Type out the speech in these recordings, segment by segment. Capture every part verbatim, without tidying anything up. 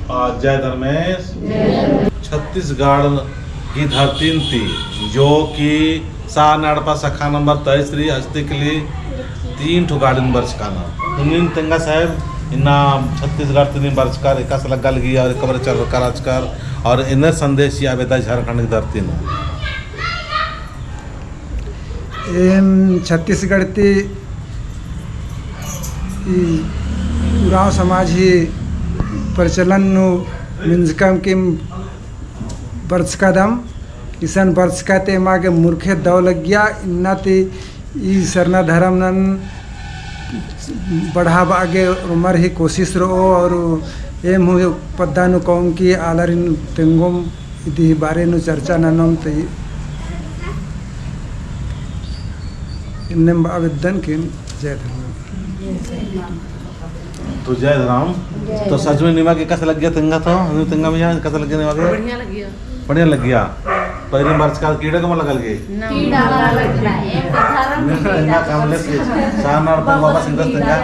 आ, जय धर्मेस। जय धर्मेस। छत्तीसगढ़ की धरती ती, जो कि सारना एड़पा शाखा नंबर तेईस रई, अस्तिकली तीन ठो गाड़िन बरचका ना। तो नीन तेंगा साहेब, इन्ना छत्तीसगढ़ ती नीन बरचकर एकासे लग्गा लगी और एका बारे चर्चा करचकर और एन्ने संदेश चिआ बेद्दा झारखंड की धरती नू। एम छत्तीसगढ़ ती ई उराँव समाज ही प्रचलन नू मिंजकम किम बरचकादम, इसन बरचका ती एमा गे मुर्खे दव लग्गिया, इन्ना ती ई सरना धरम नन बढ़ाबआ गे उमर ही कोशिश रओ और एम हूँ पद्दा नू कौम की आलारिन तेंगोम इदी बारे नू चर्चा ननोम। तो इन्नेम बआ बेद्दन किम जय धर्म। तो जय धर्म। जय तो सच में निमा गे एकासे लग्गिया तेंगा तो, हनु तेंगा मिया एकासे लग्गिया निमा गे? बढ़िया लग्गिया। बढ़िया लग्गिया। पहले बरचकर कीड़ा का मन लगा लगे? ना। कीड़ा वाला लग्गिया। एक तो धर्म की इन्ना काम ले से, सारना एड़पा बाबा सिंदस तेंगा।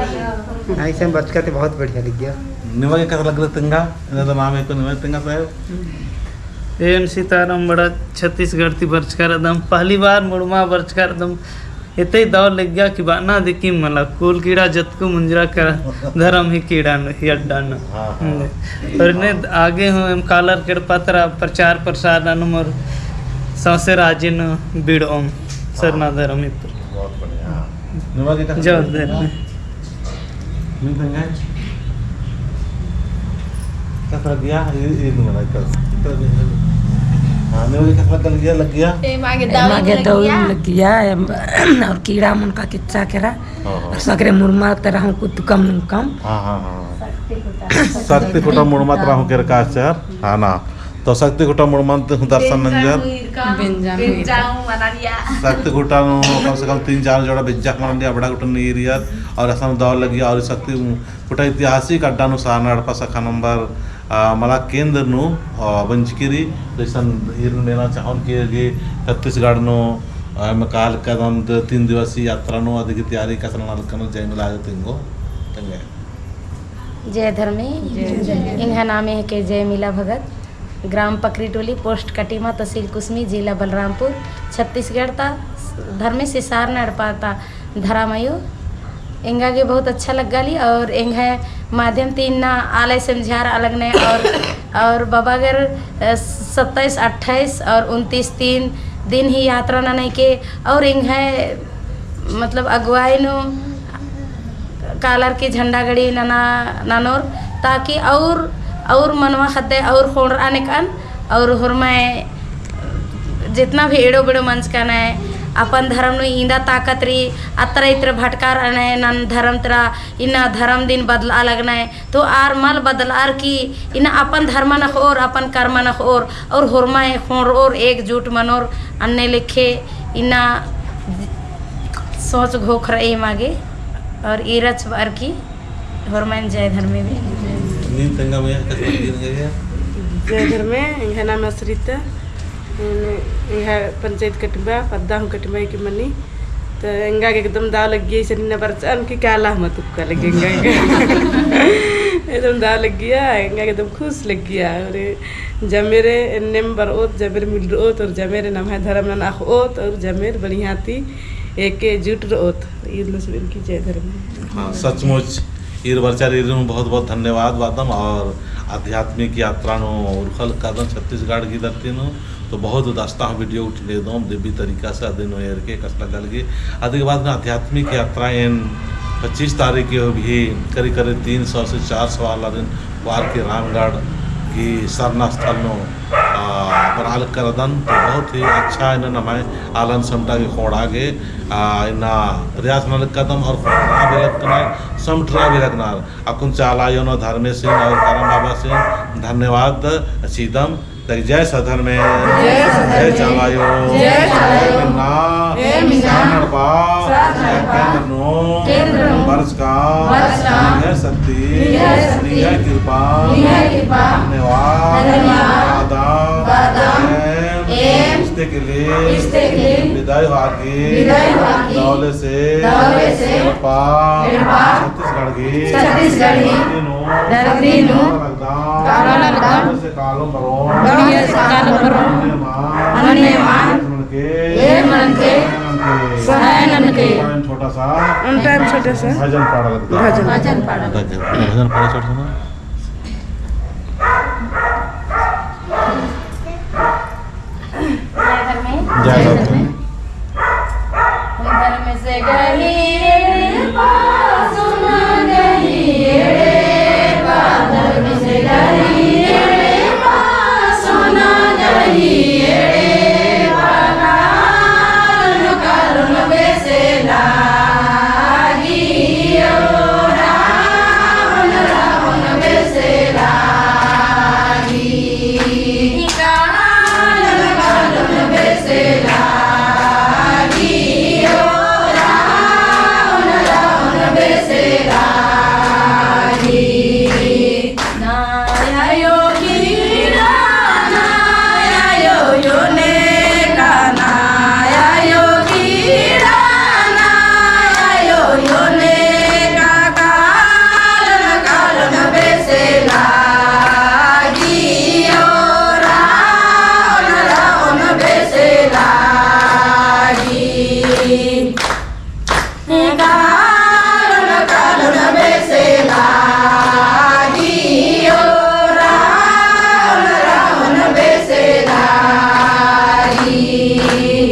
हाँ, इसे बरचका ती बहुत बढ़िया लग्गिया। निमा गे एकासे लग्गिया तेंगा? इन्ना तो नाम है को निमा तेंगा साहेब। एम सीताराम बड़ा छत्तीसगढ़ ती बरचका रअदम, पहली बार मुड़मा बरचका रअदम, एतई दव लग्गिया कि बअना दिकिम मला, कुल कीड़ा जतकु मुंजरा का धरम ही कीड़ा नू, ही अड्डा नू। हाँ, हाँ। हम्म। और ने आगे हूँ एम कालर केड़पा तरा प्रचार प्रसार ननुम और सौंसे राजी नू बिड़ओम सरना धरम ही पर। बहुत बढ़िया। निमा गे एकासे जय धर्म। नीन तेंगा? एकासे लग्गिया, ये, ये निमा गे एकासे। हाँ, निमा गे एकासे लग्गिया, लग्गिया? एमा गे एमा गे दव लग्गिया। दव लग्गिया, एम, और कीड़ा मुनका किच्चा केरा। हाँ, हाँ। और सगरे मुड़मा तरा हूँ कुतुकम नुंगकम। हाँ, हाँ, हाँ। शक्ति खुटा। शक्ति खुटा मुड़मा तरा हूँ केरका आचर। हाँ ना। तो शक्ति खुटा मुड़मन ती हूँ दर्शन नंजर। बेंजा हूँ ईरका। बेंजा हूँ बेंजा ईरका। हूँ मनालिया। शक्ति खुटा नू कम से कम तीन चार जोड़ा बेंजा मनालिया, अबड़ा गुट्ठिन ईरियर और असन दव लग्गिया और शक्ति खुटा ऐतिहासिक अड्डा नू सारना एड़पा शाखा नंबर, आ, मला केंद्र नू, आ, बंजकी रई, जैसन ईर मेना चाहोन कि, कि छत्तीसगढ़ नू, आ, एम कालकदम तीन दिवसीय यात्रा नू अदिगे तैयारी एकासे नना लगदम, जय मिला आयो तेंगो, तेंगे। जय धर्मे। जय धर्मे। एंग्है नामे हेके जयमिला भगत, ग्राम पकरीटोली, पोस्ट कटिमा, तहसील कुसमी, जिला बलरामपुर, छत्तीसगढ़ ता। धर्मेस ई सारना एड़पा ता धरम अयो। एंगा गे बहुत अच्छा लग्गाली और एंग्है माध्यम ती इन्ना आलय समझार अलग ने और, और बाबा गर, अ, सत्ताईस, अट्ठाईस और उनतीस तीन दिन ही यात्रा ननय के और एंग्है मतलब अगुवाई नू कालर की झंडा गड़ी नना ननोर, ताकि और, और मनवा ख़द्दे और ख़ोंड़रआ नेकअन, और होरमय जितना भी एड़ो बेड़ो मंजका नय, अपन धरम नू इन्दा ताकत रई, अतरा इतरा भटकार अनय, नन धरम तरा, इन्ना धरम दिन बदलआ लगनय, तो आर मल बदलअर की इन्ना अपन धर्मन अख़ओर, अपन कर्मन अख़ओर, और होरमय ख़ोंड़रओर, एकजुट मनोर, अन्ने लेखे इन्ना सोच घोख रई एमा गे, और ईरच बअर की होरमन जय धर्मे भी। नीन तेंगा मया कस लग्गी एंगा गे? जय धर्मे, एंग्है नाम असरिता, एंग्है पंचायत कटिमा, पद्दा हूँ कटिमा की मनी। तो एंगा गे एकदम दव लग्गी, इसन इन्ना बरचन की काला मत उक्का लग्गी एंगा गे। एकदम दव लग्गिया, एंगा गे एकदम खुश लग्गिया। और जमेरे एन्नेम बरओत, जमेरे मिलरओत, और जमेरे नम्है धरम नन अख़ओत, और जमेर बढ़िया ती एकजुट रओत। ईर नू सबेन की जय धर्मे। हाँ, सचमुच ईर बरचर ईरिन बहुत बहुत धन्यवाद बअदम, और आध्यात्मिक यात्रा नू उरखल कादम छत्तीसगढ़ की धरती नू। तो बहुत दस्ता video उठले दोम देवी तरीका से अदिन एरके कस लग्गा लगी। अदिगे बाद में आध्यात्मिक यात्रा एन पच्चीस तारीख के भी करीब करीब तीन सौ से चार सौ आलारिन वार के रामगढ़ की सरना स्थल नू, आ, बरआ लगदन। तो बहुत ही अच्छा इन्ना नम्है आलन समटा गे ख़ोंड़आ गे, आ, इन्ना प्रयास नना लगदम और ख़ोंड़रआ भी लगनर, समटरआ भी लगनर। अक्कुन चाला अयोन धर्मेसिन और करम बाबासिन धन्यवाद चिअदम। तक जय सधर्मे, जय सधर्मे, जय चाला अयो, जय चाला अयो, एम इन्ना, एम इन्ना, सारना एड़पा, सारना एड़पा, केंद्र नू, केंद्र नू, बरचका, बरचका, निंग्है शक्ति, निंग्है शक्ति, निंग्है कृपा, निंग्है कृपा, धन्यवाद, धन्यवाद, बअदम, बअदम, एम, एम, के लिए, इस्ते के लिए, विदाई होआ की, विदाई होआ की, दवले से, दवले से, एड़पा, एड़पा, छत्तीसगढ़ की, छत्तीसगढ़ की, धरती नू, धरती नू, काला लगदम, काला लगदम, दवले से कालो करो, दवले से कालो करो, अन्ने मान, अन्ने मान, एक मन के, एक मन के, सहाय नन के, सहाय नन के, छोटा सा, उन टाइम छोटा सा, भजन पाड़ा लगदम। भजन। भजन पाड़ा। भजन, भजन पाड़ा छोटा सा ना। जय धर्मेस। जय धर्मेस।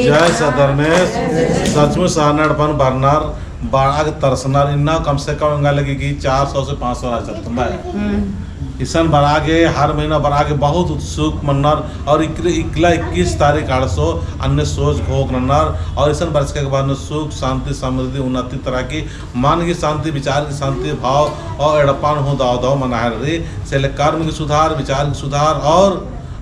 जय सत धर्मेस। सचमुच सरना एड़पन बरनर बरआ गे तरसनर, इन्ना कम से कम एंगा लगी कि चार सौ से पाँच सौ रहचर तुम्बा। हम्म। इसन बरआ गे, हर महीना बरआ गे बहुत उत्सुक मनर और इकले, इकला इक्कीस तारीख आड़सो अन्ने सोच घोख ननर और इसन बरचका के बाद में सुख, शांति, समृद्धि, उन्नति तरह की मन की शांति, विचार की शांति, भाव और एड़पा नू हूँ दव दव मना हेलरी। से ले कर्म की सुधार, विचार की सुधार और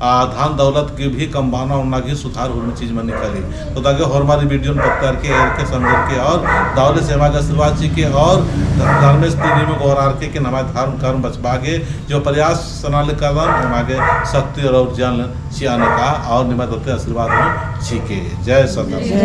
आ, धन दौलत की भी कम बअना ओन्ना की सुधार होरमी चीज मनी खली। तो ताकि होरमारी video न पत्तर के, एर के, समझर के और दवले से एमा गे आशीर्वाद चिके और धर्मेस तिनी में गोहरार के कि नमा धर्म कर्म बचबा गे जो प्रयास सनाले करदन, एमा गे शक्ति और ऊर्जा चिअना का और निमा दत्ते आशीर्वाद चिके। जय सत धर्मेस।